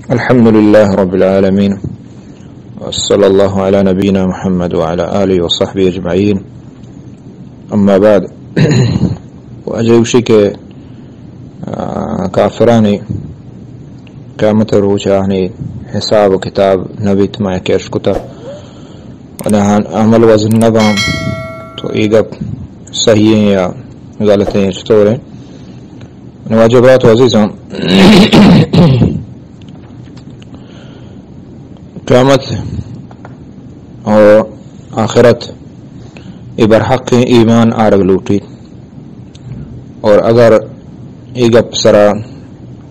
الحمد لله رب العالمين، وصلى الله على نبينا محمد وعلى آله وصحبه أجمعين. أما بعد، واجہ گوشی کہ، آ، کافرانی قیامت روچ آہانی حساب و کتاب نبیت، ما یک اشکتا و نہ عمل وزن نباں، تو اے گپ صحیح ہیں یا غلط ہیں، چطور ہیں؟ واجہ برات و عزیزاں، قیامت اور آخرت اے برحق ایمان آرگ لوٹی، اور اگر اے گپ سرا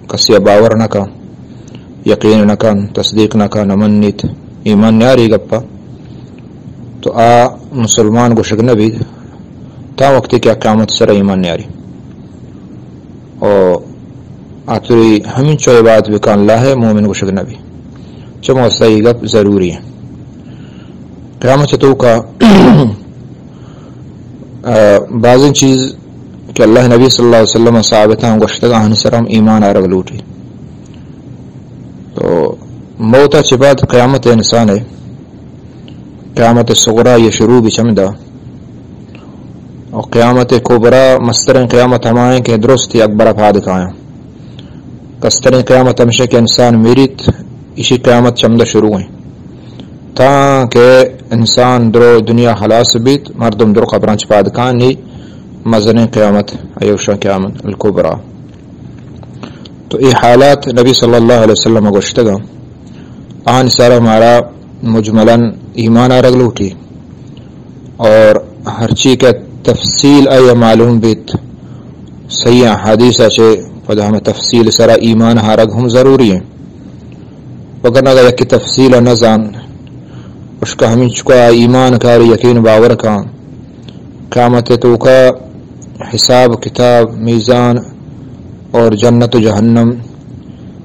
کسی باور نہ کا، یقین نہ کا، تصدیق نہ کا، نہ منیت، ایمان نیاری گپا، تو آ مسلمان گوشگ نہ بیت تا وقتی کہ قیامت سرا ایمان نیاری۔ او آتری ہمینچو عبادت بکن، اللہ ہے، مومن گوشگ نبی۔ چمو صحیح گپ ضروری ہے۔ قیامت توکا، آ، بعضی چیز کہ اللہ نبی صلی اللہ علیہ وسلم ثابت ہیں گوشتگ، آہانی سر ہم ایمان آرگ لوٹی۔ تو موت چہ بعد قیامت انسان ہے، قیامت صغری یہ شروع بھی چمدا، اور قیامت کبری مسترین قیامت ہمائیں کہ درست اکبر پاد کایاں۔ کستریں قیامت ہمیشہ کہ انسان میریت، ایشی قیامت چمدہ شروع ہیں۔ تاں کہ انسان درو دنیا خلاص بیت، مردم درو قبران چہ پاد کانی، مزنیں قیامت، ایوشا قیامت الکبری۔ تو اے حالات نبی صلی اللہ علیہ وسلم گوشتگا، آن سارا مارا مجملاً ایمان آرگ لوٹی۔ اور ہرچی کہ تفصیل آئی معلوم بیت، صحیح حدیث چہ پدا ہمیں تفصیل سرا ایمان ہارگ ہم ضروری ہیں۔ وگرنہ اگر یکی تفصیل نہ زان، اشکا ہمیں چکا ایمان کاری یقین باور کان، قیامت توکا حساب کتاب میزان اور جنت و جہنم،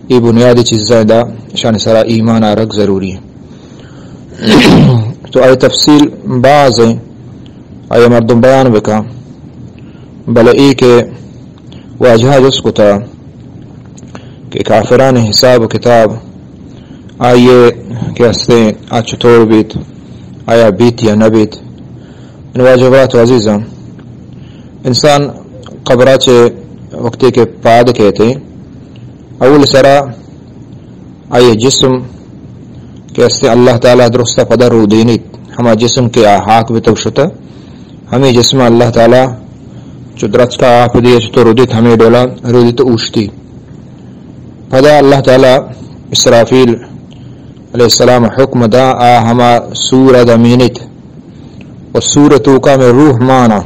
یہ بنیادی چیزیں دا، اشان سرا ایمان آرگ ضروری ہیں۔ تو آئی تفصیل باز ہیں، آئی مردم بیان بکا، بلے ای کہ واجہ جس کتا کہ کافران حساب و کتاب آئیے کہ ہستے آ چطور بیت، آیا بیت یا نہ بیت۔ ان واجہ برات و عزیزاں، انسان قبرہ چہ وقتی کہ پاد کہتے، اول سرا آئی جسم کہ استے اللہ تعالی درستہ پدا رودینیت، ہما جسم کہ آ ہاک بتو شتہ، ہمیں جسم اللہ تعالی چو درچکا آپ دیے چو تو رودیت، ہمیں ڈولا رودیت اوشتی۔ پدا اللہ تعالی اسرافیل علیہ السلام حکم دا، آ ہما سور دمینیت۔ و سور توکا میں روح مانا۔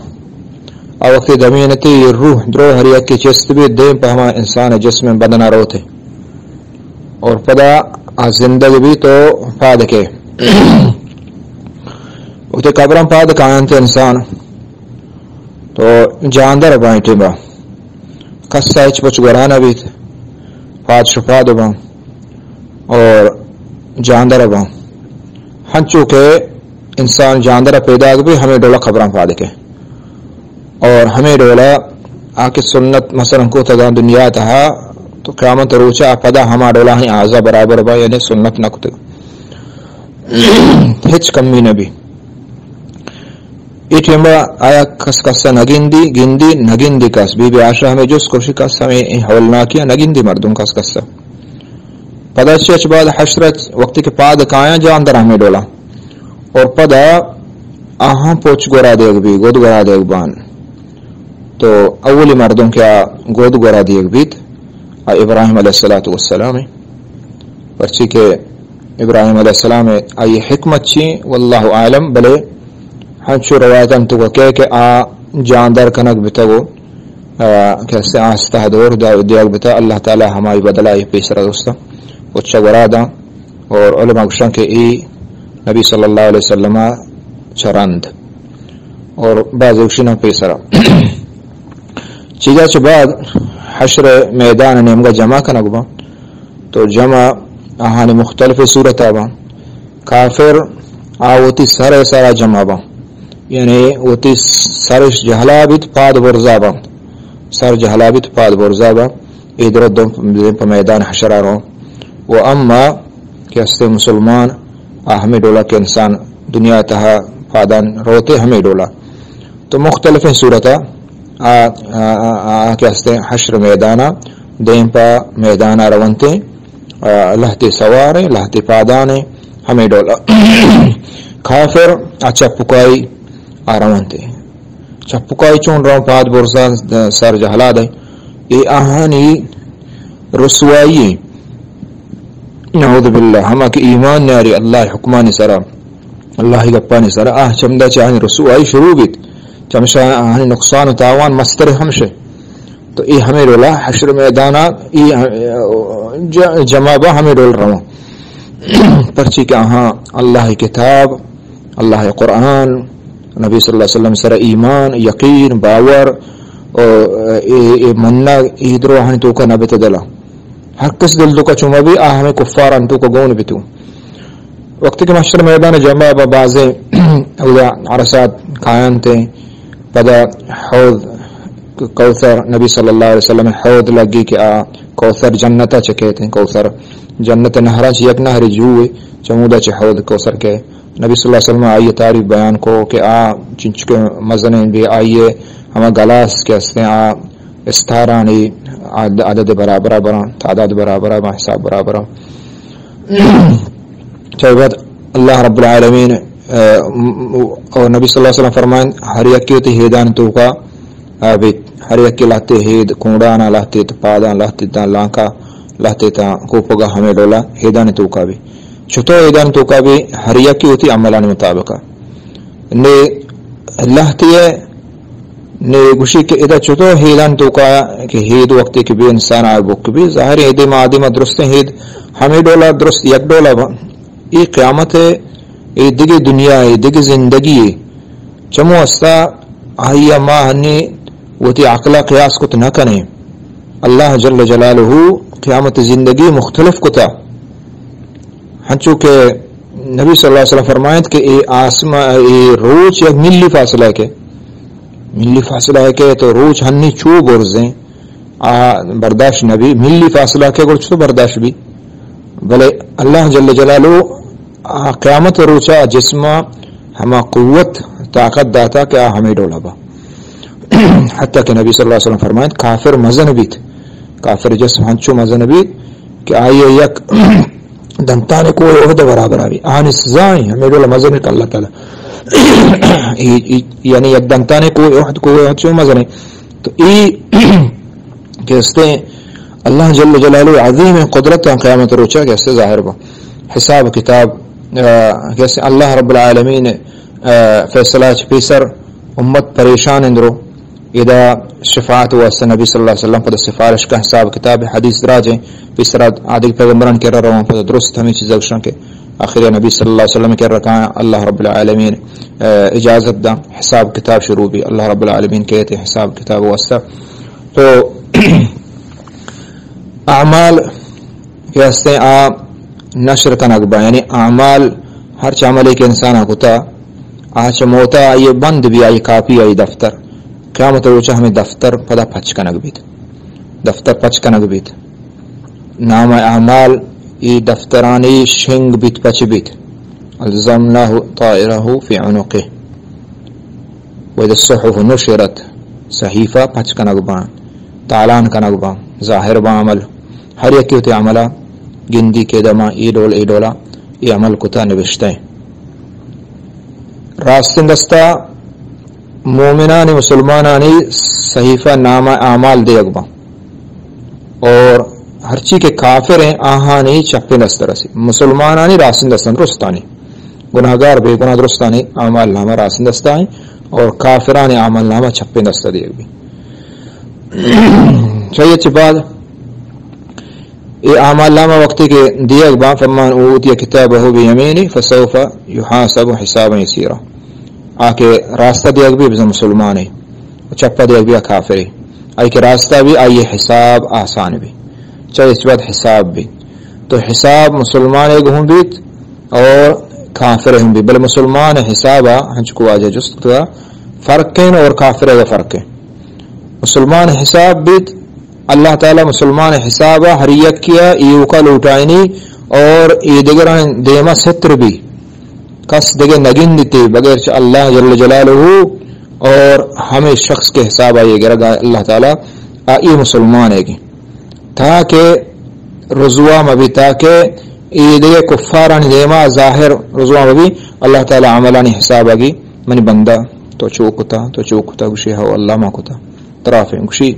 آ وقت دمینتی یہ روح درو ہر یکی چست بی، دیم پہ ہما انسان جسم بدنا روتے۔ اور پدا آ زندگ بی تو پاد کے۔ وقت قبران پاد کاینت انسان تو جاندر بائیں ٹیما۔ کسا ہچ پچ گورا نہ بیت، پاد شپاد باں اور جاندر باں۔ ہنچو کہ انسان جاندر پیداگ بی، ہمیں ڈولا قبران پاد کے۔ اور ہمیں ڈولا آ کہ سنت مثلاً کو تگا دنیا تہا، تو قیامت روچا پدا ہما ڈولا ہیں آزا برابر با، یعنی سنت نہ کتگ۔ ہچ کمی نہ بی۔ اے ٹیمبا آیا کس کسا نگندی، گندی، نگندی کس۔ بی بی عائشہ ہمیں جست کو، شی کس ہمیں ہولناکیا نگندی مردم کس کسا۔ پدا چہ اچ بعد حشرت وقتی کہ پاد کایاں جاندر ہمیں ڈولا۔ اور پدا آہاں پوچ گورا دیگ بی، گود گورا دیگ بان۔ تو اولی مردم کہ آ گود گورا دیگ بیت، آ ابراہیم علیہ الصلوۃ والسلام ہے۔ پرچی کہ ابراہیم علیہ السلام ہے، آئی حکمت چی، واللہ عالم، بلے ہنچو روایتاں تو کہ، کہ آ جاندر کنگ بتگو، آ، کہ استے آستہ دور دا-، دیگ بتا، اللہ تعالی ہمائی بدلہ یہ پیسر دوستا پوچا گورا دا۔ اور علماء گوشن کہ ای نبی صلی اللہ علیہ وسلم چرند اور بعض گوشن پیسرا۔ چیزا چہ بعد حشر میدان نیمگا جمع کنگ با، تو جمع آہانی مختلف صورت با۔ کافر آ وتی سر سرا جمع با، یعنی وتی سرش جہلا بیت پاد برزا با، سر جہلا بیت پاد برزا با۔ اے درو دم پہ میدان حشرا رو۔ و اما کہ ہستے مسلمان، آ ہمے ڈولا کہ انسان دنیا تہا پادان روتے ہمے ڈولا۔ تو مختلفیں صورتا آ، آ، آ، آ کہ ہستے حشر میدانا دیم پہ میدانا رونتے، آ، لہتے سواریں، لہتے پادانیں، ہمے ڈولا۔ کافر آ چپکائی آ رونتے۔ چپکائی چون رون پاد برزان سر جہلا دے۔ اے آہانی رسوائی ایں۔ نعوذ باللہ، ہما کہ ایمان نیاری اللہ حکمانی سرا، اللہ گپانی سرا، آہ چمدا چہ آہانی رسوائی شروع بیت، چمشا آہانی نقصان و تاوان مستر ہمشے۔ تو اے ہمے ڈولا حشر میدانا اے ج-، جمع با ہمے ڈول رواں۔ پرچی کہ آہاں اللہ کتاب، اللہ قرآن، نبی صلی اللہ علیہ وسلم سر ایمان، یقین، باور، او اے، اے منگ، اے درو آہانی توکا نبت دلا۔ ہر کس دل توکا چوما بی، آ ہمے کفاران توکا گون بیتو۔ وقتی کہ محشر میدان جمع با بازیں اودا عرصات کایانتے، پدا حوض کوثر، نبی صلی اللہ علیہ وسلم حوض لگی کہ آ کوثر جنتا چہ کہتے ہیں، کوثر جنت نہراں چہ یک نہرے جوئے، چمودا چہ حوض کوثر کہے۔ نبی صلی اللہ علیہ وسلم آئی تعریف بیان کو کہ آ چنچکے مزنیں بے آئیے ہما گلاس کہ ہستیں آ استارانی عد-، عدد برابر براں، تعداد برابر براں، حساب برابر براں۔ چہ بعد اللہ رب العالمین، آ، م-، اور نبی صلی اللہ علیہ وسلم فرمائیں، ہر یکی وتی ہیدان توکا، آ، بیت، ہر یکی لہتے ہید کونڈانا، لہتے تا پادان، لہتے تا لانکا، لہتے تا کوپگا ہمے ڈولا ہیدان توکا بی۔ چتو ہیدان توکا بی؟ ہر یکی وتی عملانی مطابقا۔ نے لہتے نے گوشی کہ ادا چتو ہیدان توکا کہ ہید وقتی کہ بی انسان آ بک بی، ظاہر ہے ہیدے ما آدم درستیں ہید ہمے ڈولا درست یک ڈولا با۔ اے قیامت ہے، اے دگہ دنیا ہے، دگہ زندگی ہے۔ چمو استا آئی ما ہنی وتی عقلا قیاس کت نہ کنے۔ اللہ جل جلالہ قیامت زندگی مختلف کتا۔ ہنچو کہ نبی صلی اللہ علیہ وسلم فرمائیت کہ اے آسما-، اے روچ یک ملی فاصلہ کے، ملی فاصلہ کے تو روچ ہنی چو برزیں، آ برداشت نبی، ملی فاصلہ کے گڑ چو برداشت بی۔ بلے اللہ جل جلالہ آ قیامت روچا جسما ہما قوت، طاقت داتا کہ آ ہمے ڈولا با۔ حتی کہ نبی صلی اللہ علیہ وسلم فرمائیت، کافر مزن بیت، کافر جسم ہنچو مزن بیت کہ آئی یک دنتان کوہ احد برابر آوی۔ آنی سزائیں ہمے ڈول مزن کہ اللہ تعالی ای-، ای-، یعنی یک دنتان کوہ احد، کوہ احد چو مزن۔ تو ای کہ استیں اللہ جل جلالہ عظیم قدرت قیامت روچا کہ استیں ظاہر با۔ حساب کتاب، آ، کہ استیں اللہ رب العالمین، آ، فیصلہ چہ پیسر امت پریشان اندرو۔ ادا شفاعت واسطہ نبی صلی اللہ علیہ وسلم پدا سفارش کا، حساب کتاب، حدیث دراجیں، پیسرا آدگہ پیغمبران کرا رواں پدا درست ہمیں چیز گوشاں کہ آخر نبی صلی اللہ علیہ وسلم کرا کاں، اللہ رب العالمین، آ، اجازت دا، حساب کتاب شروع بی، اللہ رب العالمین کہتے حساب کتاب واسطہ۔ تو اعمال کہ ہستیں آ نشر کنگ با، یعنی اعمال، ہرچ عملے کہ انسان کتا، آ چہ موتا آئی بند بی، آئی کاپی، آئی دفتر۔ قیامت روچا ہمیں دفتر پدا پچ کنگ بیت، دفتر پچ کنگ بیت۔ نام اعمال ای دفترانی شنگ بیت، پچ بیت۔ الزمناه طائره في عنقه. و اذا الصحف نشرت، صحیفہ پچ کنگ باں، تالان کنگ باں، ظاہر باں عمل۔ ہر یکی وتی عملا گندی کہ دما ای ڈول، ای ڈولا ای عمل کتا نوشتہ ایں۔ راستیں دستا مومنانی، مسلمانانی صحیفہ نام اعمال دیگ باں۔ اور ہرچی کہ کافر ہیں، آہانی چپیں دست رسی۔ مسلمانانی راستیں دستان درستانی، گناہگار بے گناہ درستانی اعمال نامہ راستیں دستا ہیں، اور کافرانی اعمال نامہ چپیں دستا دیگ بی۔ چاہیے چہ بعد اے اعمال نامہ وقتی کہ دیگ باں، فمن اوتی کتابه بیمینه فسوف یحاسب حسابا یسیرا۔ آ کہ راستہ دیگ بی بزن مسلمانے، و چپا دیگ بی کافرے۔ آئی کہ راستہ بی، آئی حساب آسان بی۔ چاہے اس بعد حساب بی۔ تو حساب مسلمانے گوں بیت اور کافرے ہم بی۔ بلے مسلمان حسابا ہنچکو واجہ جست کتا فرق کن اور کافرے گا فرق کن۔ مسلمان حساب بیت، اللہ تعالی مسلمان حساب ہر یکیا ایوکا لوٹائنی اور ای دگران دیما ستر بی، کس دگہ نگندتے بغیر چہ اللہ جل جلالہ، اور ہمیں شخص کے حساب آئیے گرگا اللہ تعالی آئی مسلمان ہے گی، تاکہ رسوا مبی، تاکہ ای دگہ کفارانی دیما ظاہر رسوا مبی۔ اللہ تعالی عملانی حساب آگی، منی بندہ تو چو کتا، تو چو کتا، گوشی ہو اللہ ما کتا، ترافیں گوشی۔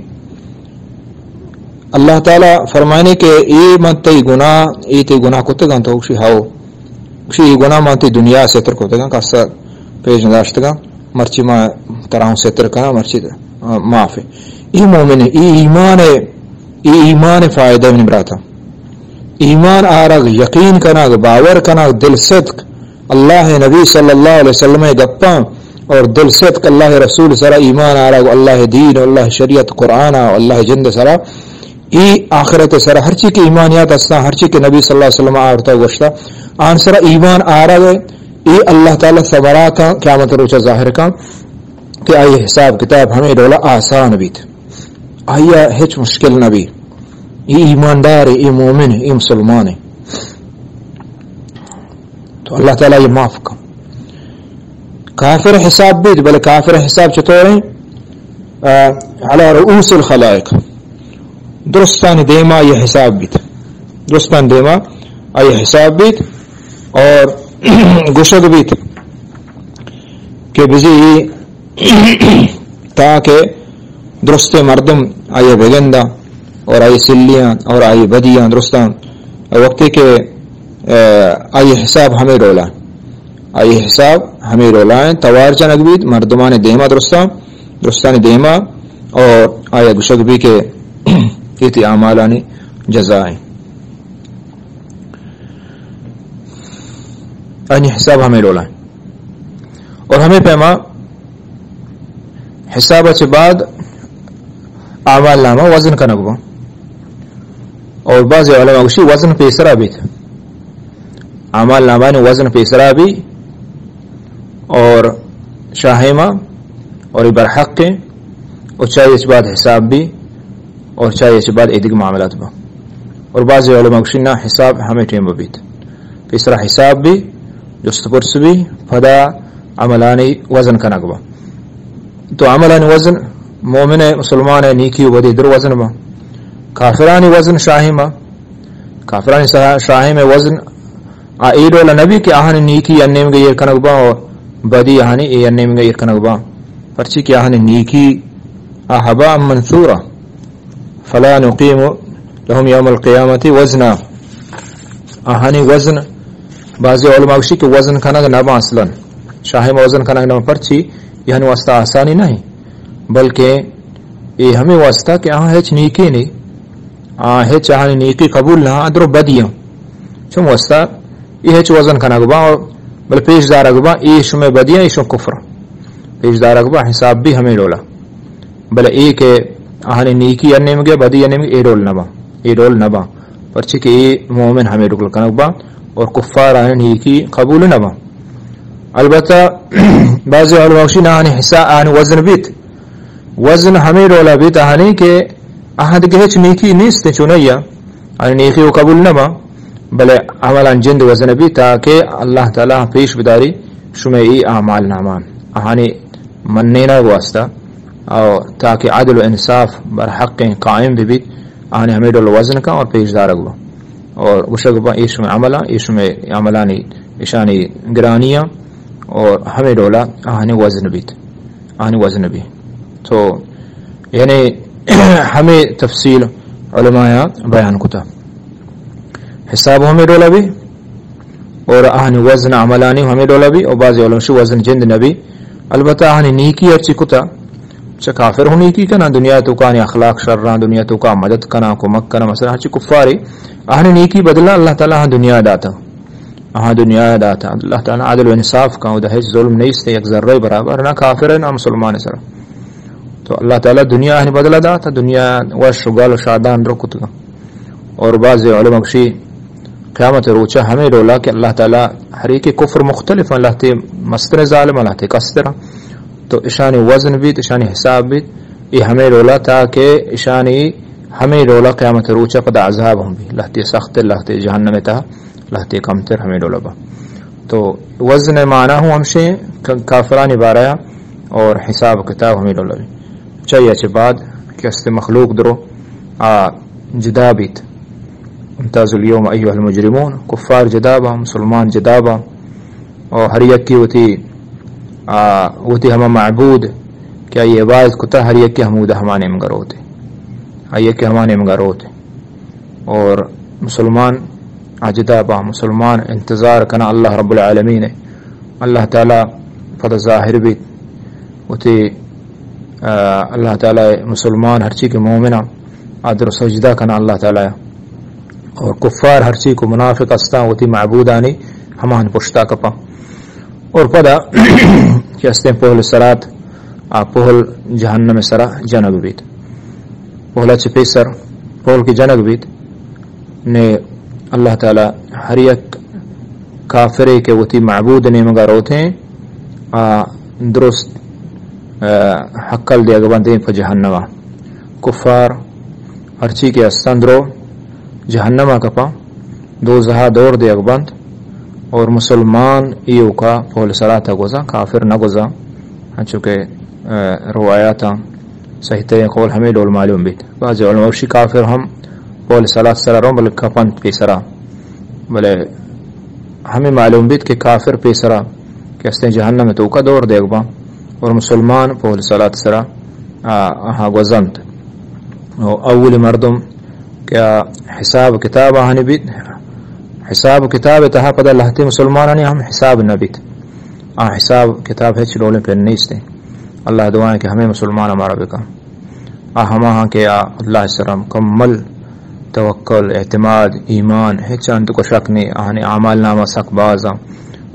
اللہ تعالی فرمائنے کہ ای من تئی گناہ، ای تئی گناہ کتگاں، تو گوشی ہو۔ گوشی، ای گناہ من تئی دنیا ستر کتگاں، کسا پیش نداشتگاں، مرچی ما ترا ہوں ستر کناں، مرچی، آ، معاف ہے۔ ای مومن ہے، ای ایمان ہے، ای ایمان فائدہ منی براتا۔ ایمان آرگ، یقین کنگ، باور کنگ، دل صدق، اللہ نبی صلی اللہ علیہ وسلم گپاں اور دل صدق اللہ رسول سرا ایمان آرگ، اللہ دین و اللہ شریعت قرآن و اللہ جند سرا، ای آخرت سرا ہرچی کہ ایمانیات ہستاں، ہرچی کہ نبی صلی اللہ علیہ وسلم آورتا گوشتا، آن سرا ایمان آرگ، ای اللہ تعالی ثمراتاں قیامت روچا ظاہر کن کہ آئی حساب کتاب ہمیں ڈولا آسان بیت، آئی ہچ مشکل نبی۔ ای ایماندار، ای مومن، ای مسلمان۔ تو اللہ تعالی یہ معاف کن۔ کافر حساب بیت، بلے کافر حساب چطور ہیں؟ آ، علی رؤوس الخلائق، درستانی دیما یہ حساب بیت، درستانی دیما یہ حساب بیت اور گشگ بیت کہ بزی تاکہ درستیں مردم آئی بگنداں اور آئی سلیاں اور آئی بدیاں درستاں۔ وقتی کہ، آ، آئی حساب ہمیں ڈولا، آئی حساب ہمیں ڈولا ہیں، توار جنگ بیت مردمان دیما درستاں، درستان دیما، اور آیا گشگ بی کہ ایتی اعمالانی جزا ہیں۔ آنی حساب ہمیں ڈولا ہیں۔ اور ہمیں پیما حساب چہ بعد اعمال نامہ وزن کنگ با۔ اور بعض علماء گوشی وزن پیسرا بیت، اعمال نامہ وزن پیسرا بی اور شاہیما اور برحق ہیں، اور چاہیے چہ بعد حساب بی اور چاہیے چہ بعد ایدگہ معاملات با۔ اور بعض علماء گوشی نہ، حساب ہمیں ٹیم بیت، پیسرا حساب بی، جست پرس بی، پدا عملانی وزن کنگ با۔ تو عملانی وزن مومن، مسلمان، نیکی و بدی در وزن با۔ کافرانی وزن شاہیما، کافرانی سہا-، شاہیم وزن آ اے ڈول نبی کہ آہانی نیکی انیمگا ایر کنگ با و بدی آہانی اے انیمگا ایر کنگ با۔ پرچی کہ آہانی نیکی آ ہباء منثورا، فلا نقیم لهم یوم القیامة وزنا۔ آہانی وزن، بعضی علماء گوشی کہ وزن کنگ نبا اصلاً، شاہیم وزن کنگ نبا، پرچی؟ یعنی واسطہ آسانی نہیں، بلکہ اے ہمیں واسطہ کہ آہاں ہچ نیکی نہیں، آ ہچ آہانی نیکی قبول نہ، اندرو بدیاں۔ چم واسطہ اے ہچ وزن کنگ با، بل پیش دارگ با، اے شمے بدیاں، اے شمے کفر۔ پیش دارگ با، حساب بی ہمیں ڈولا۔ بل اے کہ آہانی نیکی انیمگے، بدی انیمگے، اے ڈول نبا، اے ڈول نبا۔ پرچہ کہ اے مومن ہمیں ڈول کنگ با اور کفار آہانی نیکی قبول نبا۔ البتہ بعض علماء گوشی نہ، آہانی حساب، آہانی وزن بیت، وزن ہمیں ڈولا بیت آہانی کہ آہاں دگہ ہچ نیکی نیست، چونیا آہانی نیکی و قبول نبا، بلے عملان جند وزن بی تاکہ اللہ تعالی پیش بداری شمے ای اعمال نامان آہانی منینا واسطہ، او تاکہ عدل و انصاف بر حق قائم بی بیت، آہانی ہمیں ڈول وزن کا اور پیش دارگ با۔ اور گوشگ با اے شمے عملاں، اے شمے عملانی اشانی گرانیاں، اور ہمیں ڈولا آہانی وزن بیت، آہانی وزن بی۔ تو یعنی ہمیں تفصیل علماء بیان کتا۔ حساب ہمیں ڈولا بی اور آہانی وزن عملانی ہمیں ڈولا بی، اور بعض علماء شی وزن جند نبی۔ البتہ آہانی نیکی ہرچی کتا، چہ کافر ہوں نیکی کنا، دنیا توکا آہانی اخلاق شراں، دنیا توکا مدد کنا، کمک کنا، مثلاً ہرچی کفاری، آہانی نیکی بدلہ اللہ تعالی آہاں دنیا داتا، آہاں دنیا داتا۔ اللہ تعالی عدل و انصاف کا، ادا ہچ ظلم نیست، یک ذرہ برابر، نہ کافر نہ مسلمان سرا۔ تو اللہ تعالی دنیا آہانی بدلہ داتا، دنیا وش و گل و شادان رو کتگا۔ اور بعض علماء گوشی قیامت روچہ ہمیں ڈولا کہ اللہ تعالی ہر ایک کفر مختلف ہیں، لہتے مستر ظالم، لہتے کستر ہیں۔ تو اشانی وزن بیت، اشانی حساب بیت، اے ہمیں ڈولا تاکہ اشانی ہمے ڈولا قیامت روچا پدا عذاب ہم بی، لہتے سخت، لہتے جہنم تہا، لہتے کمتر، ہمے ڈولا با۔ تو وزن معنی ہوں ہمشے ک-، کافرانی بارہ اور حساب کتاب ہمے ڈولا بی۔ چاہیے چہ بعد کہ است مخلوق درو آ جدا بیت۔ امتاز الیوم ایها المجرمون، کفار جدا با، مسلمان جدا با، اور ہر یکی وتی، آ، وتی ہما معبود کہ آئی عبادت کتا، ہر یکی ہمودا ہما نیمگا روتے، آئی یکی ہما نیمگا روتے۔ اور مسلمان آ جدا با، مسلمان انتظار کنا اللہ رب العالمین، اللہ تعالی پدا ظاہر بیت وتی، آ، اللہ تعالی مسلمان ہرچی کہ مومنا آ در سجدہ کنا اللہ تعالی، اور کفار ہرچی کو منافق استاں وتی معبودانی ہمان پشتا کپاں۔ اور پدا کہ استیں پہل صراط، آ پہل جہنم سرا جنگ بیت۔ پہلا چہ پیسر پہل کہ جنگ بیت، نے اللہ تعالی ہر یک کافرے کہ وتی معبود نیمگا روتیں، آ درست، آ، ہکل دیگ بنت پہ جہنما۔ کفار ہرچی کہ استن درو جہنما کپاں، دوزہا دور دیگ بنت، اور مسلمان ایوکا پہل صراطا گوزاں، کافر نہ گوزاں، انچو کہ، آ، روایاتاں صحیح ترین قول ہمے ڈول معلوم بیت۔ بعض علماء گوشی کافر ہم پہل صراط سرا رون، بلے کپنت پیسرا۔ بلے ہمے معلوم بیت کہ کافر پیسرا کہ استیں جہنم توکا دور دیگ باں اور مسلمان پہل صراط سرا، آ، آہاں گوزنت۔ و اولی مردم کہ آ حساب کتاب آہانی بیت، حساب کتاب تہا پدا لہتے مسلمانانی ہم حساب نہ بیت۔ آ حساب کتاب ہچ ڈولیں پر نیستیں۔ اللہ دعائیں کہ ہمیں مسلمان ہمارا بکن۔ آ ہماہاں کہ آ اللہ سرا مکمل توکل، اعتماد، ایمان، ہچ انت کو شک نہیں، آہانی اعمال نامہ سک بازاں،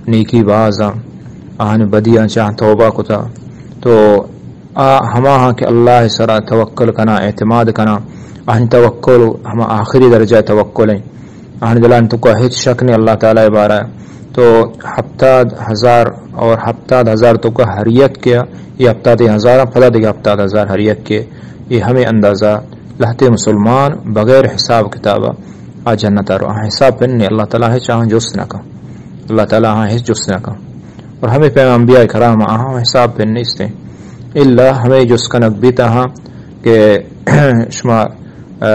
نیکی بازاں، آہانی بدیاں چاہ توبہ کتا۔ تو آ ہماہاں کہ اللہ سرا توکل کنا، اعتماد کنا، آہانی توکل ہما آخری درجہ توکل ہیں۔ آہانی دلان توکا ہچ شک نہیں اللہ تعالی بارہ۔ تو ہپتاد ہزار اور ہپتاد ہزار توکا ہر یک کے، یہ ہپتاد ہزار پدا دیگہ ہپتاد ہزار ہر یک کے، یہ ہمیں اندازہ لہتے مسلمان بغیر حساب کتاب آ جنت آ رو۔ آہاں حساب پن نہیں، اللہ تعالی ہچ آہاں جست نہ کن۔ اللہ تعالی آہاں ہچ جست نہ کن۔ اور ہمیں پیغام انبیاء کرام آہاں حساب پن نہیں استے۔ الا ہمیں جست کنگ بیت آہاں کہ شما، آ،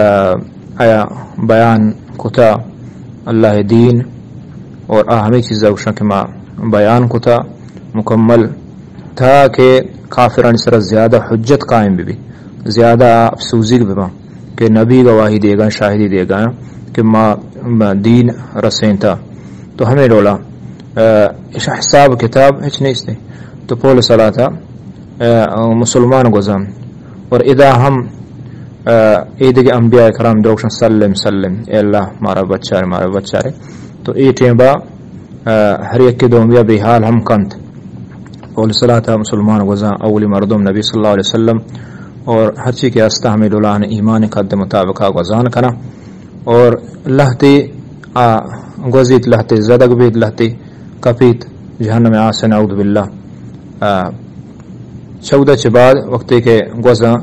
آیا بیان کتا اللہ دین، اور آ ہمیں چیزا گوشاں کہ ما بیان کتا مکمل، تاکہ کافرانی سرا زیادہ حجت قائم بی، زیادہ افسوزیگ بباں کہ نبی گواہی دیگا، شاہدی دیگا کہ ما، ما دین رسینتا۔ تو ہمیں ڈولا، آ، اش حساب کتاب ہچ نیست۔ تو پول صلاتا، آ، مسلمان گوزان۔ اور ادا ہم، آ، اے دگہ انبیاء کرام دروگشن سلم سلم، اے اللہ مارا بچارے، مارا بچارے۔ تو اے ٹیم با، آ، ہر یک دومیا بے حال ہم کنت۔ پول صلاتا مسلمان گوزان، اولی مردم نبی صلی اللہ علیہ وسلم، اور ہرچی کہ ہستا ہمیں ڈولان ایمان قد مطابقہ گوزان کنا۔ اور لہتے آ گوزیت، لہتے زدگ بیت، لہتے کپیت جہنم آسن، اعوذ باللہ۔ آ، چودہ چہ بعد وقتے کہ گوزاں،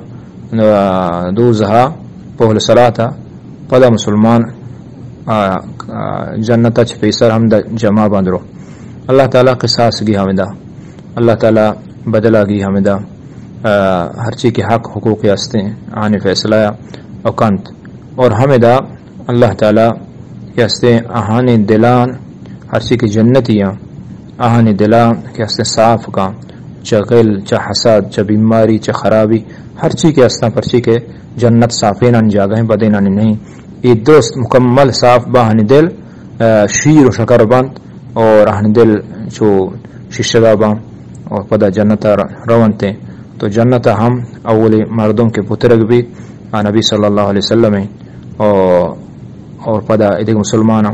آ، دوزہا پہل صلاتا، پدا مسلمان، آ، آ، جنتا چہ پیسر ہم دا جمع باندرو۔ اللہ تعالی قصاص گی ہمدا، اللہ تعالی بدلہ گی ہمدا، آ، ہرچی کہ حق حقوق ہستیں آنی فیصلہ او کنت۔ اور ہمدا اللہ تعالی کہ ہستیں آہانی دلان ہرچی کہ جنتی آں، آہانی دلان کہ ہستیں صاف کاں، چہ غل، چہ حسد، چہ بیماری، چہ خرابی، ہرچی کہ ہستاں، پرچی کہ جنت صافینانی جاگہ ہیں، بدینانی نہیں۔ یہ درست مکمل صاف باہانی دل، آ، شیر و شکر بنت اور آہانی دل چو شیشگا بنت اور پدا جنتا ر-، رونتے۔ تو جنتا ہم اولی مردم کہ پترگ بی، آ نبی صلی اللہ علیہ وسلم ہیں۔ اور، اور پدا ادھر مسلمان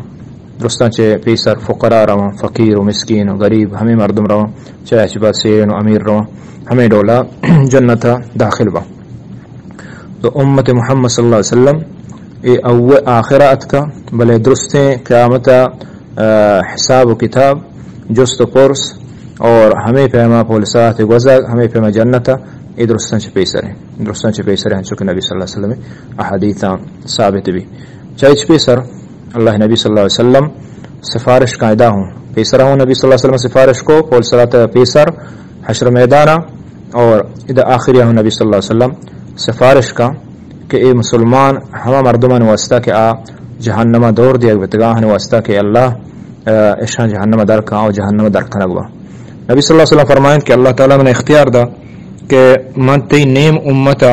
درستاں چہ پیسر فقراء رواں، فقیر و مسکین و غریب ہمے مردم رواں، چاہے چہ بعد سیرین و امیر رواں، ہمے ڈولا جنتا داخل باں۔ تو امت محمد صلی اللہ علیہ وسلم اے اول آخرا اتکا، بلے درستیں قیامتا، آ، حساب و کتاب، جست و پرس، اور ہمے پیما پول صلاتا گوزگ، ہمے پیما جنتا اے درستاں چہ پیسر ایں، درستاں چہ پیسر ایں، انچو کہ نبی صلی اللہ علیہ وسلم احادیثاں ثابت بی۔ چہ اچ پیسر اللہ نبی صلی اللہ علیہ وسلم سفارش کاں، ادا ہوں پیسرا ہوں نبی صلی اللہ علیہ وسلم سفارش کو، پول صراط پیسر حشر میدانا، اور ادا آخریا ہوں نبی صلی اللہ علیہ وسلم سفارش کاں کہ اے مسلمان ہما مردمان واسطہ کہ آ جہنم دور دیگ بتگاں، ہن واسطہ کہ اللہ، آ، اشاں جہنم در کاں اور جہنم در کنگ با۔ نبی صلی اللہ علیہ وسلم فرمائیں کہ اللہ تعالی من اختیار دا کہ من تئی نیم امتا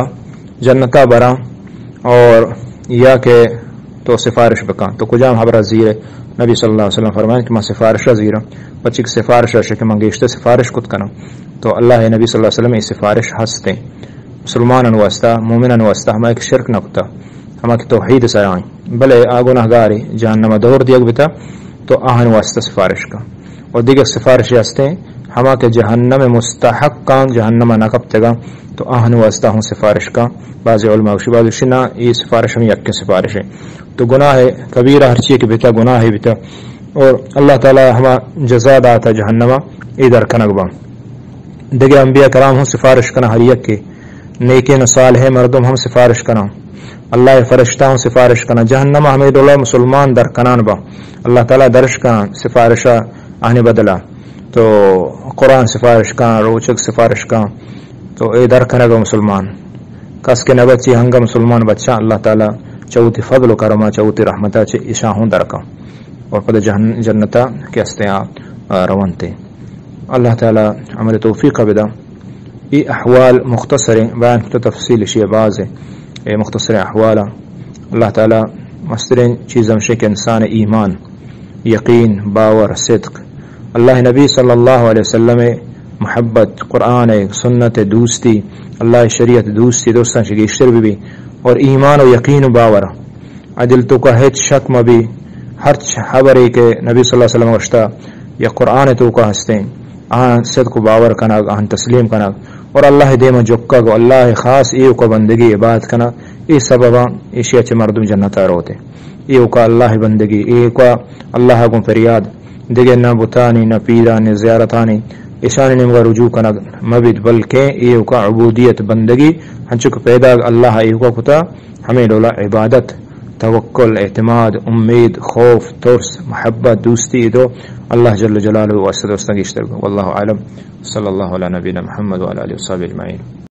جنتا براں اور یا کہ تو سفارش بکاں، تو کجام حبرا زیرے؟ نبی صلی اللہ علیہ وسلم فرمائیں کہ من سفارشا زیراں، پچک سفارشا شکہ من گیشتر سفارش کت کناں۔ تو اللہ نبی صلی اللہ علیہ وسلم اے سفارش ہستیں مسلمانان واسطہ، مومنان واسطہ، ہما کہ شرک نہ کتا، ہما کہ توحید سرا ایں، بلے آ گناہگارے جہنم دور دیگ بتا، تو آہن واسطہ سفارش کا۔ اور دیگر سفارش ہستیں، ہما کہ جہنم مستحقان، جہنم نہ کپتگا، تو آہن واسطہ ہوں سفارش کا۔ بعض علماء گوشی، بعض گوشی نہ، یہ سفارش ہم یک سفارش ہے۔ تو گناہ کبیرہ ہرچی کہ بتا، گناہ بتا، اور اللہ تعالی ہما جزا داتا جہنم، اے در کنگ با۔ دگہ انبیاء کرام ہم سفارش کناں، ہر یکے نیکیں و صالحیں مردم ہم سفارش کناں، اللہ فرشتہ ہم سفارش کناں۔ جہنم ہمے ڈولا مسلمان در کنان با، اللہ تعالی درش کناں سفارشا آہنی بدلا۔ تو قرآن سفارش کاں، روچگ سفارش کاں، تو اے در کنگ مسلمان۔ کس کہ نہ بچی ہنگا مسلمان بچاں، اللہ تعالی چہ وتی فضل و کرما، چہ وتی رحمتا چہ اشاں ہوں در کاں۔ اور پدا جہن-، جنتا کہ ہستیں آ، آ، رونتے۔ اللہ تعالی عمل توفیق بدا۔ اے احوال مختصریں، بیان کتا تفصیل اشی باز ہے۔ اے مختصریں احوالا۔ اللہ تعالی مستریں چیز ہمشے کہ انسان ایمان، یقین، باور، صدق، اللہ نبی صلی اللہ علیہ وسلم محبت، قرآن سنت دوستی، اللہ شریعت دوستی، دوستاں چہ گیشتر بی بی۔ اور ایمان و یقین و باور۔ آ دل توکا ہچ شک مہ بی، ہرچ حبرے کہ نبی صلی اللہ علیہ وسلم گوشتا یا قرآن توکا ہستیں، آہاں صدق و باور کنگ، آہاں تسلیم کنگ اور اللہ دیما جھکگ و اللہ خاص ایوکا بندگی عبادت کنگ، اے سببا ایشیا چہ مردم جنتا روتے۔ ایوکا اللہ بندگی، ایوکا اللہ گوں فریاد، دگہ نہ بتانی، نہ پیرانی، زیارتانی، اشانی نیمگا رجوع کنگ مہ بیت، بلکیں ایوکا عبودیت، بندگی، ہنچو کہ پیدا اللہ ایوکا کتا، ہمے ڈولا عبادت، توکل، اعتماد، امید، خوف، ترس، محبت، دوستی، تو اللہ جل جلالہ واسطہ دوستاں گیشتر۔ واللہ اعلم۔ صلی اللہ علی نبینا محمد وعلی آلہ وصحبہ اجمعین۔